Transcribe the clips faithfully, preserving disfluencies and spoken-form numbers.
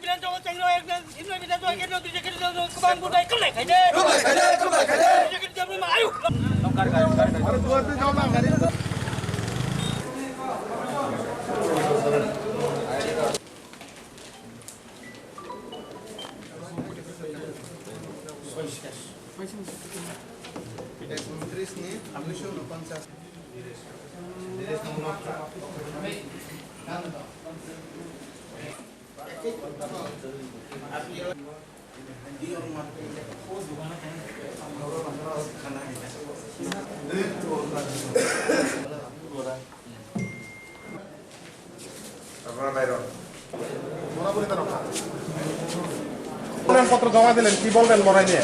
বিধানসভা কেন্দ্র এক, ইন্দ্র বিধানসভা কেন্দ্র দুইশো কেন্দ্র, কেন্দ্র, কেন্দ্র, কেন্দ্র, কেন্দ্র, কেন্দ্র, কেন্দ্র, আয়ু। আপনারা বাইরে হন। মনোনয়নপত্র জমা দিলেন, কি বলবেন লড়াই নিয়ে?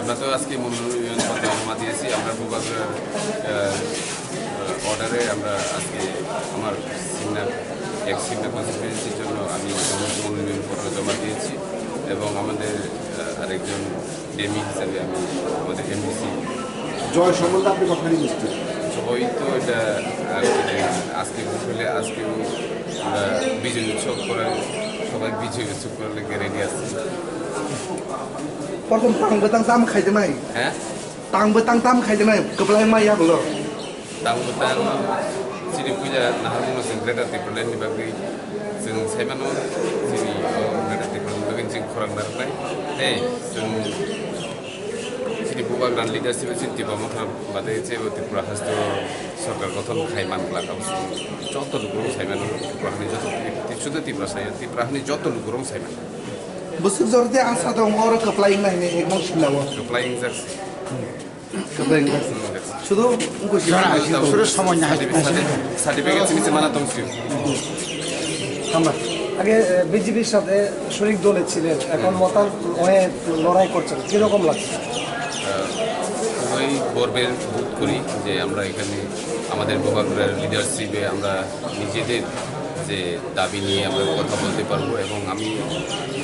আমরা তো আজকে মনোনয়নপত্র জমা দিয়েছি। আমরা ভূভাগের, আহ, অর্ডারে আমরা আজকে আমার সিংনা, এক সিংনা কনস্টিটিউয়েন্সির জন্য আমি মনোনয়নপত্র জমা দিয়েছি এবং আমাদের, আহ, আরেকজন ডেমি হিসাবে আমি আমাদের এমডিসি। জয় সম্বন্ধে আপনি কতখানি নিশ্চিত? জয় তো এটা, আহ, আজকে ভোট হলে আজকেও আমরা বিজয় উৎসব করার, সবাই বিজয় উৎসব করার লেগে রেডি আছি। Prothom tang bwtang tam khaijak nai? He? Tang bwtang tam khaijak nai? Kwplai mai ya bolo. Tang bwtang chini puila naharmung no chwng Greater Tipraland ni bagwi chwng saimano, chini o Greater Tipraland ni bagwi chwng khorang narwknai. Tei chwng chini bubagra leadership chini Tipra Motha bade chebo Tripura haste o sorkar gothon khai man glak abo chwng joto lukurok saimano, Tripura hani joto, Tripura hani joto lukurok saimano. Bwswk jordi asa dong oro kwplai wngnai hinwi ekmang sinao. Kwplai wngjak se. শুধু সময় না, শুধু সময় না। Certificate, certificate চিনি চিনি মানা তংসি। আমরা আগে, আহ, বিজেপির সাথে শরিক দলে ছিলেন, এখন মতার হয়ে লড়াই করছেন, কিরকম লাগছে? আহ, খুবই গর্বের বোধ করি যে আমরা এখানে আমাদের বুবাগ্রার লিডারশিপে আমরা নিজেদের যে দাবি নিয়ে আমরা কথা বলতে পারবো। এবং আমি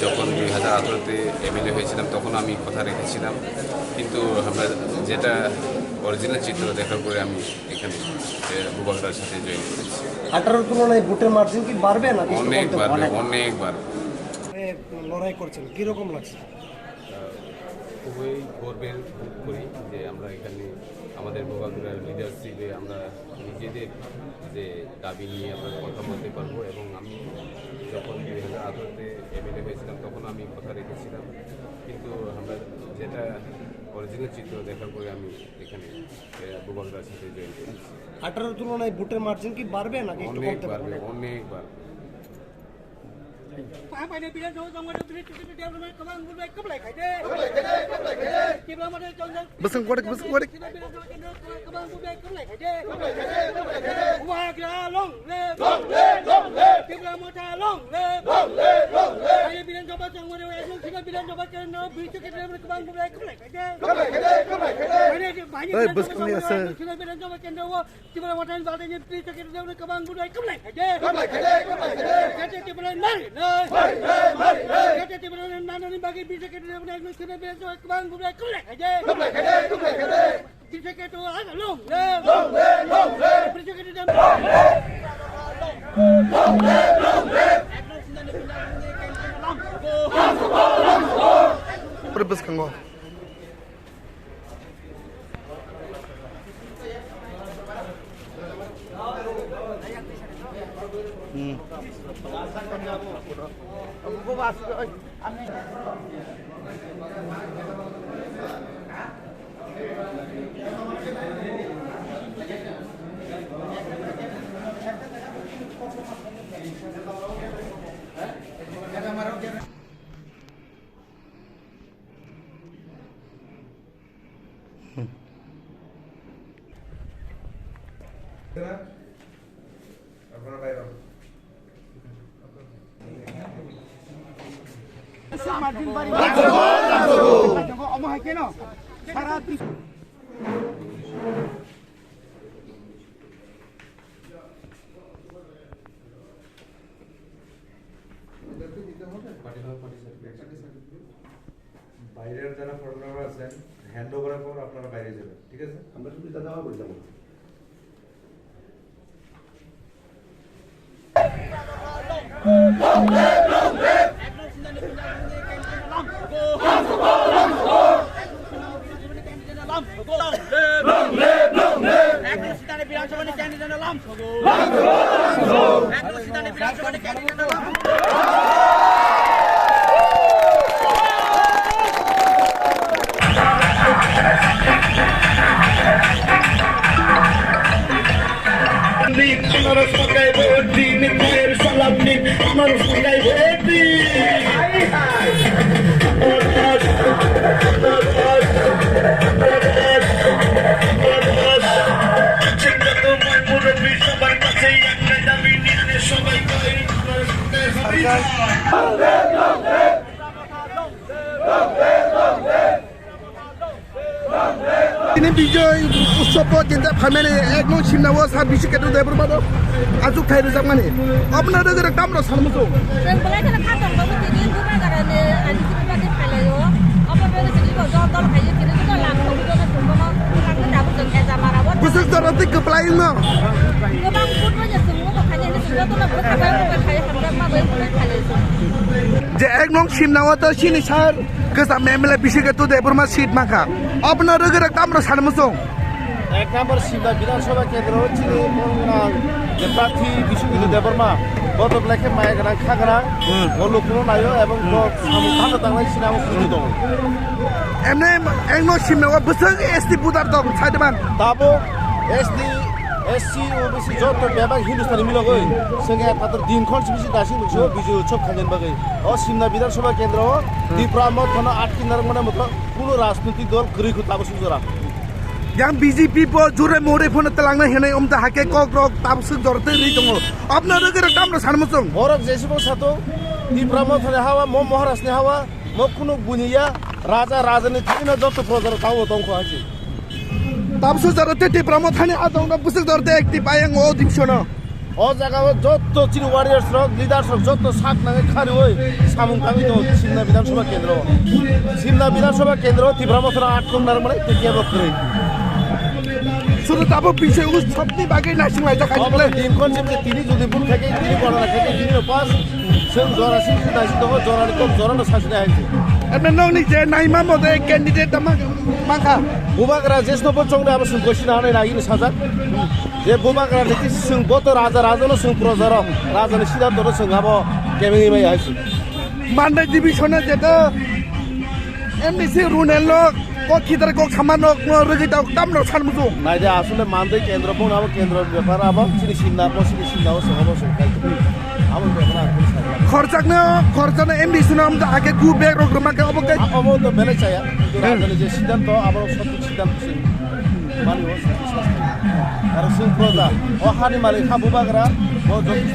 যখন দুই হাজার আঠারোতে এমএলএ হয়েছিলাম, তখন আমি কথা রেখেছিলাম, কিন্তু আমরা যেটা অরিজিনাল চিত্র দেখার পরে আমি এখানে, এ, বুবাগ্রার সাথে জয়েন করেছি। আঠারোর তুলনায় ভোটের মার্জিন কি বাড়বে নাকি একটু অনেক কমতে হবে? বাড়বে, অনেক। অনেক বাড়বে। এ, লড়াই করছেন, কিরকম লাগছে? আহ, খুবই গর্বের বোধ করি যে আমরা এখানে আমাদের বুবাগ্রার লিডারশিপে আমরা নিজেদের যে দাবি নিয়ে আমরা কথা বলতে পারবো। এবং আমি যখন দুই হাজার আঠারোতে এমএলএ হয়েছিলাম, তখন আমি কথা রেখেছিলাম, কিন্তু আমরা যেটা অরিজিনাল চিত্র দেখার পরে আমি এখানে, এ, বুবাগ্রার সাথে জয়েন করেছি। আঠারোর তুলনায় ভোটের মার্জিন কি বাড়বে নাকি একটু অনেক কমতে পারে? বাড়বে, অনেক বাড়বে। Bwswk kodik, bwswk kodik. Bubagra long live! Long live, long live! Tipra Motha long live! Long live, long live! Bidhan Sabha Songmari, Bidhan Sabha Kendra, Bidhan Sabha Kendra, Bidhan Sabha Kendra, Hey, bwswk ni asa. Tipra Motha ni bagwi ni Tipra Motha ni bagwi ni Bidhan Sabha Kendra kwbang bwrwi kwplai khaide. Kwplai khaide, kwplai khaide. Jate Tipra nari nai. Mari nai, mari nai. Jate Tipra nari nani bagwi Bidhan Sabha Kendra kwbang bwrwi kwplai khaide. Kwplai khaide, kwplai khaide. Bidhan Sabha Kendra long live. Long live, long live. Bidhan Sabha Kendra long live. Long live, long live. Pura bwskango. ওদেরকে দিতে হবে। বাইরের যারা ফটো গ্রাফার আছেন, হ্যান্ড ওভারের পর আপনারা বাইরে যাবেন, ঠিক আছে? আমরা শুধু এটা দেওয়া করে যাবো। Ekdom Sitani Bidhan Sabha ni candidate lam. Ekdom Sitani Bidhan Sabha ni candidate lam. Tini Bijoy Utsav o jinta phaimani ek nong simna o sir Bishu Ketu Debbarma do achuk thai rwjakmani. Obono rwgwi rwk tamno sanmung chwng. Chwng belai kheno kha tong babu tini Bubagra ni ani simi bagwi phailaio. Obo bagwi tini bo dol dol phaiyo tini bo lang ko bo chwng bono lang ko dabu chwng heja mara o. Bwswk jora twi kwplai wngno. Gobang food bo chwng bo khaini hini chwng jotono bwkha bai bo phai hamjakma bai bo phailaio. Je ek nong simna o to sini sir. Kwcham M L A Bishu Ketu Debbarma seat mankha. Obono rwgwi rwk tamno sanmung chwng. Ek number Simna Bidhan Sabha Kendro chini borok gwnang je prarthi Bishu Ketu Debbarma. Bo to belai khe maya gwnang, kha gwnang. Hmm. Bo lukuno naio ebong bo samung tangna tangnai sini amo buji tongo. Emne ek nong simna o bwswk S T voter tong saideman. Tabuk S T, S C, O B C joto bebak Hindustani milogwi. Sengkhe ekmator din khon sibisi dasing nukso Bijoy Utsav khainani bagwi. O Simna Bidhan Sabha Kendro o Tipra Motha no atkin narwkmani moto kuno rajnoitik dol kwrwi khu tabuk suk jora. Yang B J P bo jure more phone twlangna hinwi umta hake kok rok tabuk suk jora twi rwi tongo. Abna rwgwi rok tamno sanmung chwng. Borok jesibong sato Tipra Motha ni hawa, mo Maharaj ni hawa, mo kuno buniya, raja, raja ni thani no joto proja rok tabuk tongkho hai se. Tabuk suk jora twi Tipra Motha ni adong no bwswk jora twi active ayang o division o. O jaga o joto chini warriors rok, leaders rok joto sak nangwi kharwi samung tangwi tongo Simna Bidhan Sabha Kendro. Simna Bidhan Sabha Kendro Tipra Motha no atkong narwkmani tei kebo kwrwi. Sudu tabuk bising Utsav ni bagwi naising laijak hai Obo le. Din khon se tini jodi vote khai khe tini gona khai khe tini no pass. Chwng jora sing sing naising tongo, jora ni kok jora no sasi nai hai se. Emne nokni je naima mo de candidate da mang-, mangkha. Bubagra jesno bo chongni abo sung koisina hanai nai ni sajak. Je Bubagra ni ki sung bo to raja, raja no sung proja rok. Raja ni siddhanto no sung abo kebengwi mai hai se. Mandai division o jeta M D C Runel no kok khidar kok sama nok no rwgwi ta tamno sanmung chwng. Naidi asole Mandai kendro bong abo kendro bepar abo chini simna bo chini simna o song abo song khai. Abo bepar ang kuni sai. Khorchak no khorchak no M D C no amda hake gu bag rok rwma khe obo khe. A obo to belai chaya. Kintu Hmm. Rajani je siddhanto abo sotik siddhanto se. Mani o sotik siddhanto. Aro sing proja o hani malik ha Bubagra bo joto